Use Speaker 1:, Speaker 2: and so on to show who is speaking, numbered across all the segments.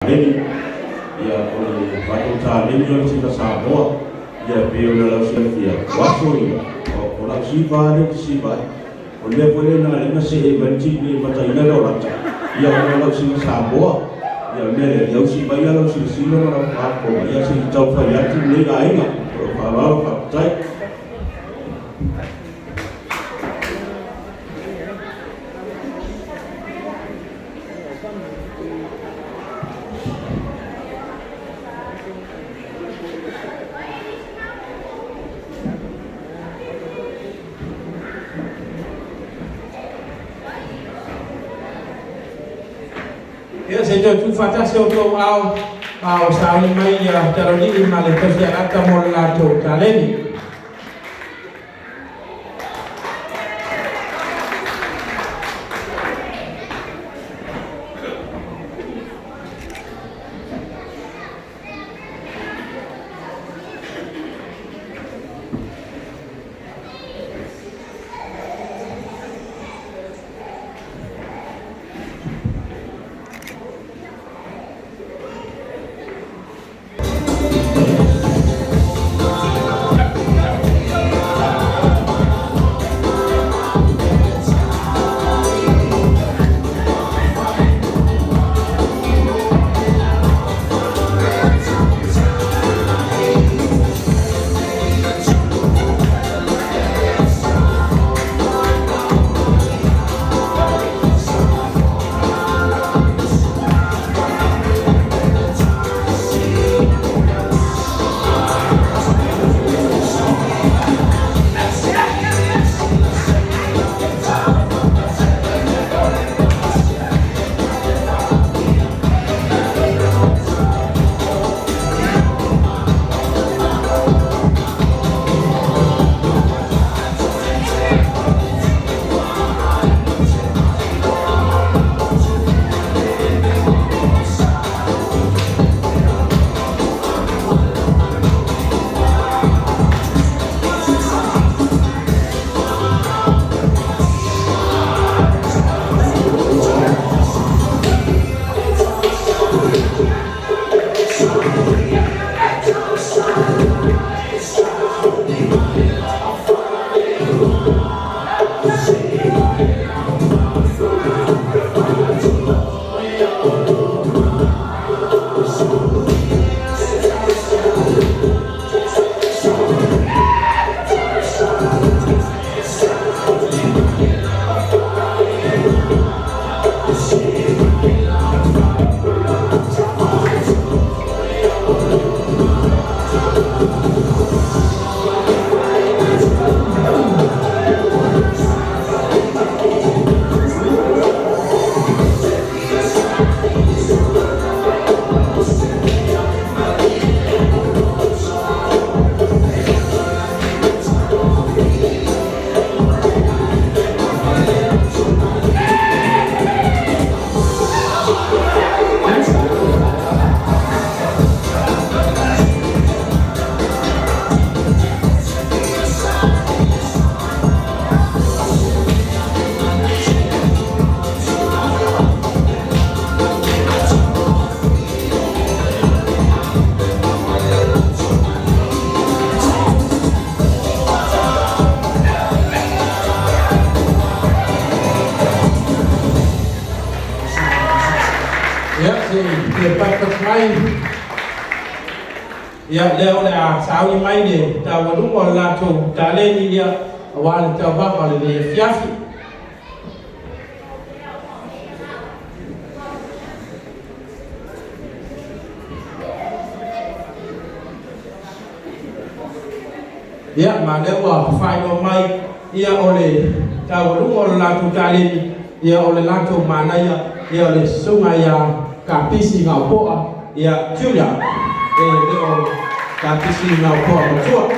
Speaker 1: taleni. Ia, o le matou taleni o le Sifa Samoa. Ia, e pei ona lau silafia, o aso ia, o lau sifa lava lea ou te sifa ai. O le mea foi lea na ala ai ona see mai le tino i mataina le olata, ia ona o lau sifa Samoa. Ia, o le mea lea, ia usi mai lau silasila ma lau faafofoga, ia se i tau fai atu lenei aiga. Ma lou faaaloalo, faafetai.
Speaker 2: Ia, se i toe tuufaatasi outou aao a o sauni mai Talolii ma le Tausialata mo le latou taleni. Ia, se i fia patupatu mai. Ia, lea o le a sauni mai le taualuga o le latou taleni, ia, aua le tauvaga o lenei afiafi. Ia, ma lea ua faailoa mai, ia, o le taualuga o le latou taleni, ia, o le latou manaia, ia, o le susuga ia Kapisi Gaopoa, ia, Julia, e le o Kapisi Gaopoa matua.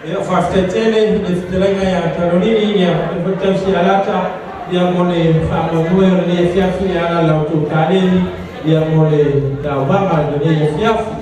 Speaker 2: Ia faafetai le fetalaiga ia Carolini ia le tausi alata ia mo le faamoemoe o lenei afiafi e ala i la outou taleni ia mo le tauvaga i lenei afiafi.